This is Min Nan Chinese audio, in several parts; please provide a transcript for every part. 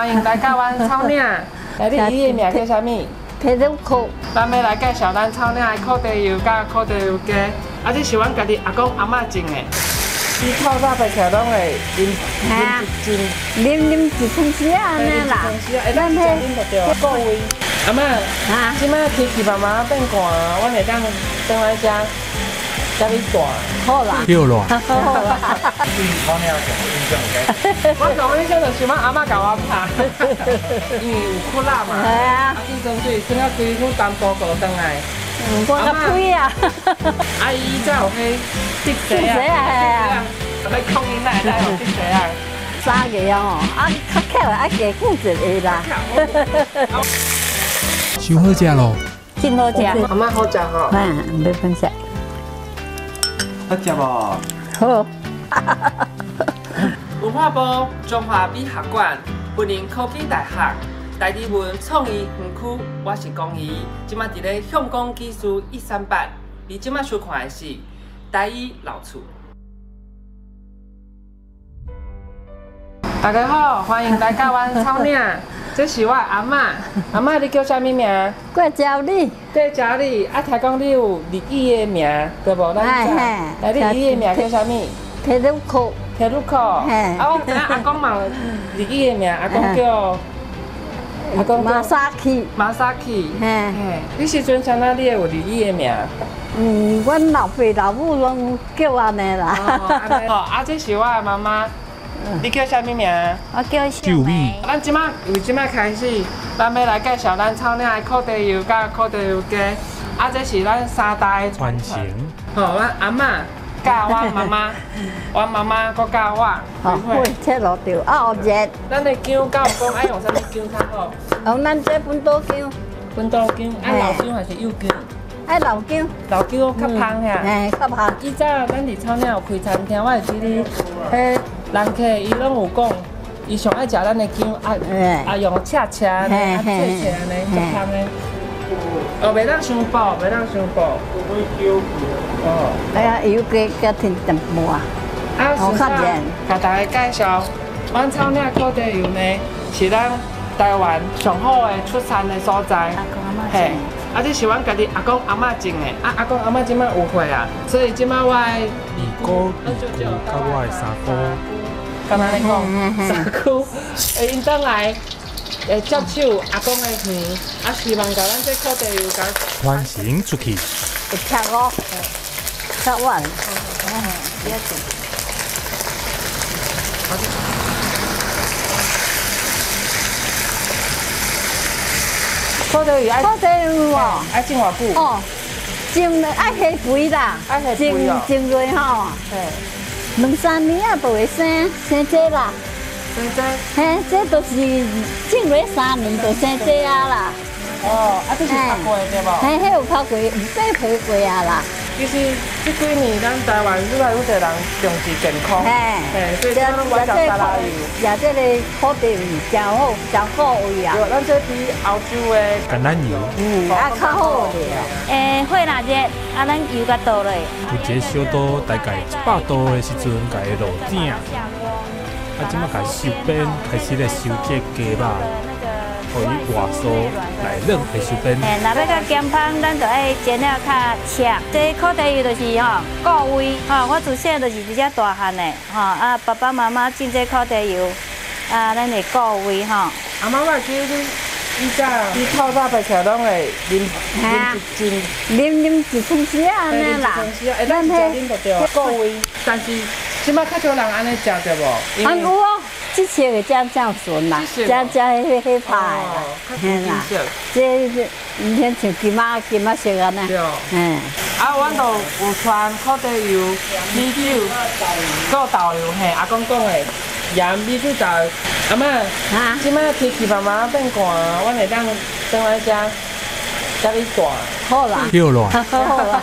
歡迎來到阮草嶺。來，你伊的名叫啥物？提魯克。咱欲來介紹咱草嶺的苦茶油佮苦茶油雞。啊，這是阮家己阿公阿嬤種的。伊透早爬起來攏會啉啉一斟，啉啉一湯匙按呢啦。咱彼啉就對。各位阿嬤，這擺天氣慢慢變寒，阮會當轉來遮。遮爾大，好啦，又熱。好啦。對草嶺上有印象無？我上印象就是阮阿嬤共我拍，因為有苦力嘛。係啊。啊，去裝水，耍到規身淡薄過轉來。我較屁啊！啊，伊才有彼竹鞋啊，啊。欲講伊哪會當有竹鞋啊？三個哦，啊，較巧愛加久一下啦。傷好食囉。真好食。阿嬤好食吼。嗯，欲分享。好食無？好。文化部中華美學館、雲林科技大學、台藝文創意園區，我是公儀，這擺佇咧向光技師138，你這擺收看的是台語老厝。大家好，歡迎來到阮草嶺，這是我的阿嬤。阿嬤，你叫啥物名？郭朝禮。郭朝禮，啊，聽講你有日語的名，對無？咱來，你日語的名叫啥物？提魯克。提魯克。啊，我知影阿公嘛有日語的名，阿公叫阿公馬薩奇。馬薩奇。嘿。你時陣啥那你會有日語的名？嗯，阮老爸老母攏叫按呢啦。哦，啊，這是我的媽媽。你叫啥物名？我叫秀美。咱這擺由這擺開始，咱欲來介紹咱草嶺的苦茶油佮苦茶油雞。啊，這是咱三代的傳承。吼，阮阿嬤教阮媽媽，阮媽媽閣教我。哦，切落掉，啊，熱。咱的薑敢有講愛用啥物薑較好？用咱這本島薑。本島薑，愛老薑還是幼薑？愛老薑。老薑較芳遐。嘿，較芳。以前咱佇草嶺有開餐廳，我會記得，彼人客伊攏有講，伊上愛食咱的薑，啊啊用切切按呢，啊切切按呢，足芳的。哦，袂當傷薄，袂當傷薄。哦。哎呀，油加加添淡薄啊。啊，順便共大家介紹，阮草嶺苦茶油呢，是咱台灣上好的出產的所在。嘿，啊，這是阮家己阿公阿嬤種的，啊，阿公阿嬤這擺有歲啊，所以這擺我的二姑、二姑佮我的三姑，敢若咧講，三姑會𪜶轉來會接手阿公的園，啊，希望共咱這苦茶油共傳承出去。會切哦，切完。苦茶油愛苦茶油哦，愛種偌久？哦，種愛下肥啦，愛下肥哦，種落吼，兩三年啊，就會生生這啦。生這？嘿，這都是種落三年就生這啊啦。哦，啊，這是曬過的對無？嘿，彼有曬過，有洗皮過啊啦。其實這幾年咱台灣愈來愈濟人重視健康，嘿，所以咱攏愛食沙拉油。食這個苦茶油誠好，誠夠味啊。對，咱這比歐洲的橄欖油，嗯，啊較好咧。欸，火若熱，啊，咱油共倒落。有一個小刀，大概100度的時陣，共伊落鼎。啊，這擺共收邊，開始咧收這雞肉，予伊外酥內軟的收邊。欸，若欲較健康，咱就愛煎了較赤。這苦茶油就是吼顧胃吼，我自細就是佇遮大漢的吼，啊，爸爸媽媽種這苦茶油，啊，咱會顧胃吼。阿嬤，我會記你以前你透早爬起來攏會啉啉一斟，啉啉一湯匙按呢啦。欸，咱食啉就對，顧胃。但是這擺較少人按呢食對無？啊有哦，這色的才才純啦，才才彼彼拍的啦，嘿啦。這毋免像金仔金仔色按呢。對。嘿。啊，阮都有傳苦茶油、米酒、閣豆油嘿，阿公講的鹽、米酒、豆油。阿嬤，這擺天氣慢慢變寒，阮會當轉來遮遮爾大。好啦。又熱。好啦。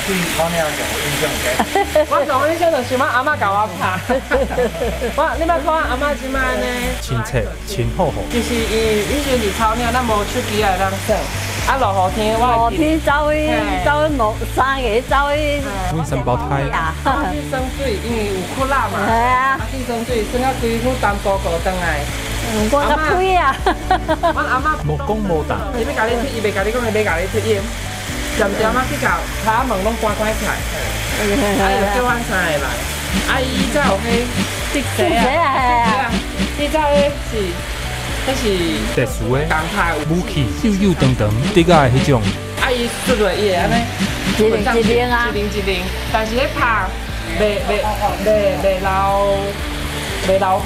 對草嶺上有印象無？我上印象就是阮阿嬤共我拍。我你捌看阿嬤這擺按呢？親切，真好好。其實伊以前佇草嶺，咱無手機會當耍。啊，落雨天我落雨天走去走去落三個走去。阮三胞胎。去耍水，因為有苦力嘛。係啊。啊，去耍水，耍到規身淡薄過轉來。我較推啊。阮阿嬤無講無答。伊欲共你推，伊袂共你講，伊欲共你推，伊踮踮仔去共窗仔門攏關關起來，啊，伊就叫阮三个來。啊，伊以前有彼竹鞋啊，以前彼是特殊的共拍武器，幼幼長長，竹仔的彼種。啊，伊出落伊會按呢，一零一零啊，一零一零，但是彼拍袂留痕，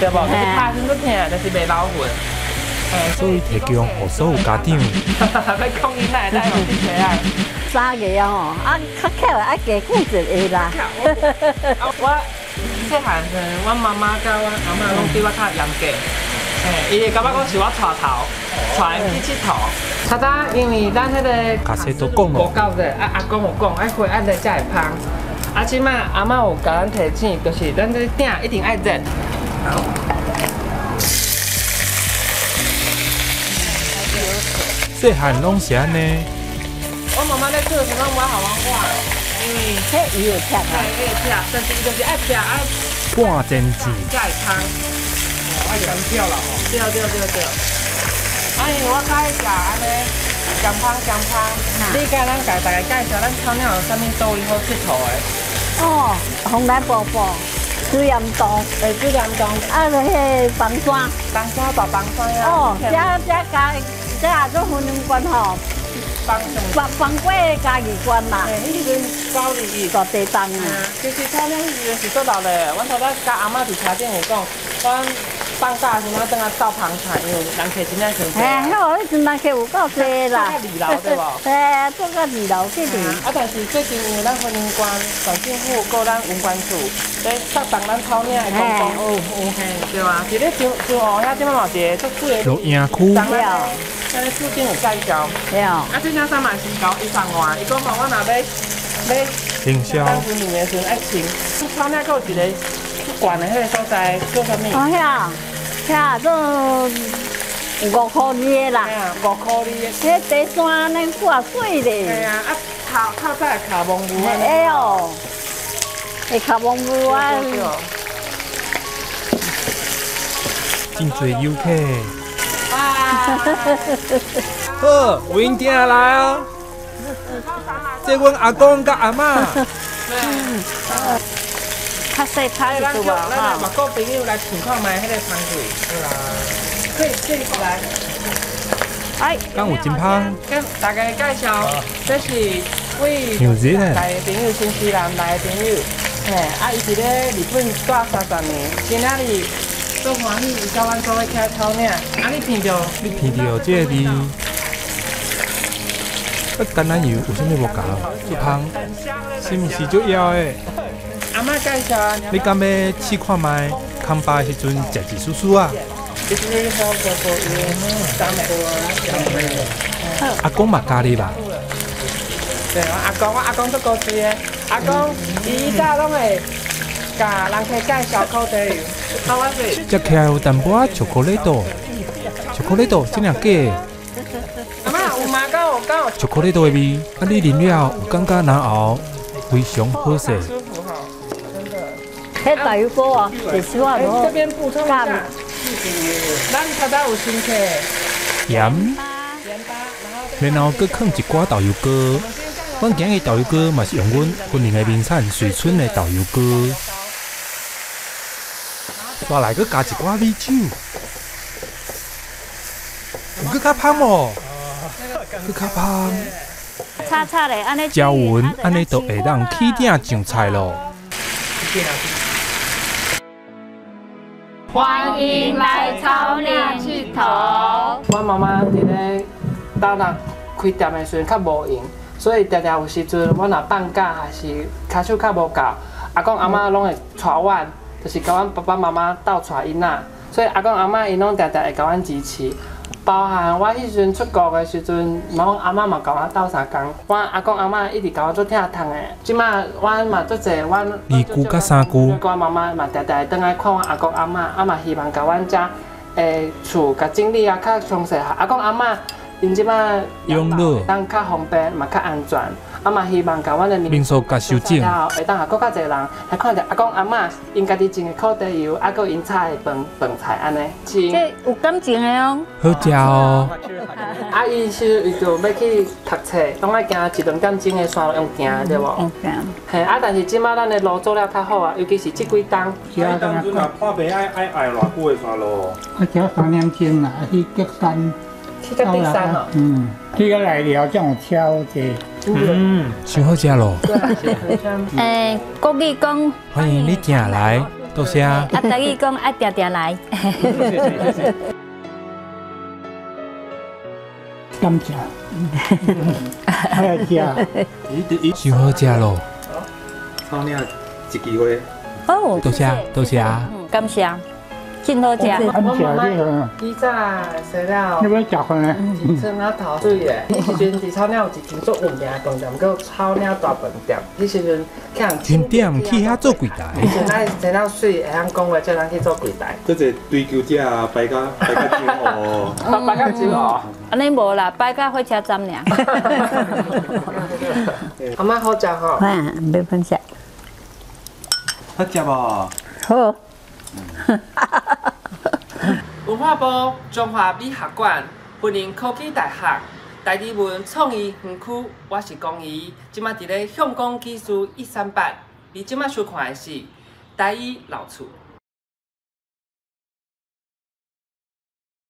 對無？就是拍先閣疼，但是袂留痕。所以提供予所有家長。欲講伊哪會當用竹鞋啊？三个啊吼，啊較巧的愛加久一个啦。啊，我細漢時，阮媽媽佮阮阿嬤攏對我較嚴格。嘿，伊會感覺講是我帶頭，帶𪜶去𨑨迌。較早因為咱彼個較細都講咯，無夠熱，啊阿公有講，愛火愛熱才會芳。啊，這擺阿嬤有共咱提醒，就是咱這鼎一定愛熱。細漢攏是按呢。我媽媽咧做的時陣，我予阮看，因為彼伊會拆啊，伊會拆，但是伊就是愛拆啊，半煎煎才會芳。愛乾跳啦吼。對對對對。啊，因為我較愛食按呢，鹹芳鹹芳。你共咱共大家介紹，咱草嶺有啥物佗位好𨑨迌的？哦，蓬萊瀑布、水岩洞、水岩洞，啊，就彼个崩山，崩山大崩山啊。哦，這這加這也做雲林縣吼。放過嘉義縣啦，嘿，彼時陣921大地震啊。其實草嶺彼時陣是足熱的，阮頭拄佮阿嬤佇車頂有講，阮放假的時陣轉來鬥捧菜，因為人客真正傷濟。嘿，彼陣人客有夠濟啦。做到二樓對無？嘿，做到二樓去哩。啊，但是最近因為咱雲林縣縣政府佮咱文管處咧策動咱草嶺的觀光，有有嘿，對啊，佇咧彰湖遐這擺嘛有一個足水的露營區。咱咧厝頂有介紹。對啊。啊，這件衫嘛是共伊送我，伊講嘛，我若欲行銷。咱雲林的時陣愛穿。草嶺閣有一個足懸的彼个所在，叫啥物？哦，遐做5箍二的啦。5箍二的。彼地山恁看水咧。嘿啊，啊，透早会卡蒙雾。会哦，会卡蒙雾啊。真济游客。好，阮囝來哦。這阮阿公佮阿嬤。較細拍就對無咱來外國朋友來試看覓彼个芳味。可以可以來。哎，敢有真芳？跟大家介紹，這是位來的朋友，新西蘭來的朋友。嘿，啊，伊佇咧日本住30年，今仔日。足歡喜，伊佮阮做伙徛草嶺。啊，你聞著？你聞著這个味，啊，橄欖油有啥物無仝？足芳，是毋是足枵的？阿嬤介紹。你敢欲試看覓？空飽的時陣食一絲絲啊？阿公嘛加入吧？對，我阿公，我阿公足古錐的。阿公，伊以早攏會共人客介紹苦茶油。食起來有淡薄仔巧克力豆，巧克力豆真正假的。阿嬤有嗎？敢有敢有？巧克力豆的味，啊你啉了有感覺然後非常好勢。舒服哈，真的。彼豆油膏啊，就是我這邊補充一下，咱較早有新客。鹽，然後閣放一寡豆油膏。阮今日豆油膏嘛是用阮雲林的名產水村的豆油膏。煞來閣加一寡米酒，有閣較芳無？閣較芳。炒炒咧，按呢。椒勻，按呢就會當起鼎上菜囉。歡迎來草嶺𨑨迌。我媽媽佇咧斗六開店的時陣較無閒，所以常常有時陣我若放假還是跤手較無夠，阿公阿嬤攏會帶阮。就是共阮爸爸媽媽鬥帶囡仔，所以阿公阿嬤𪜶攏常常會共阮支持。包含我彼時陣出國的時陣，嘛阿嬤嘛共我鬥相共。我阿公阿嬤一直共我做疼痛的。這擺阮嘛足濟，阮二姑佮三姑，我媽媽嘛常常會轉來看阮阿公阿嬤，啊嘛希望共阮遮的厝共整理啊較詳細。阿公阿嬤𪜶這擺養老當較方便嘛較安全。啊嘛希望共阮的民宿共修整。了後，會當予閣較濟人來看著阿公阿嬤𪜶家己種的苦茶油，啊，閣𪜶炒的飯飯菜按呢。這有感情的哦。好食哦。啊，伊是為著欲去讀冊，攏愛行一兩點鐘的山路用行，對無？用行。嘿，啊，但是這擺咱的路做了較好啊，尤其是這幾冬。啊，當陣若破病愛愛愛偌久的山路？啊，行3點鐘啦，去竹山。去到竹山哦。嗯，去到來了才有車好坐。嗯，傷好食咯。國語講歡迎你定來，多謝。啊，台語講愛定定來。感謝。愛食。傷好食咯。草嶺一支花。哦，多謝多謝。感謝。真好食。感謝你啊！以早生了，你欲食飯呢？村仔頭水的，彼時陣佇草嶺有一間足有名的飯店，叫草嶺大飯店。彼時陣去人钦點去遐做櫃台。以前愛生了媠，會曉講話，叫人去做櫃台。這個追求者排甲排甲真哦，排甲真哦。按呢無啦，排到火車站爾。阿嬤好食吼。嗯，欲分食。好食無？好。文化部中華美學館、雲林科技大學、大里文創意園區，我是江怡，這擺佇咧向講技術138，你這擺收看的是台語老厝。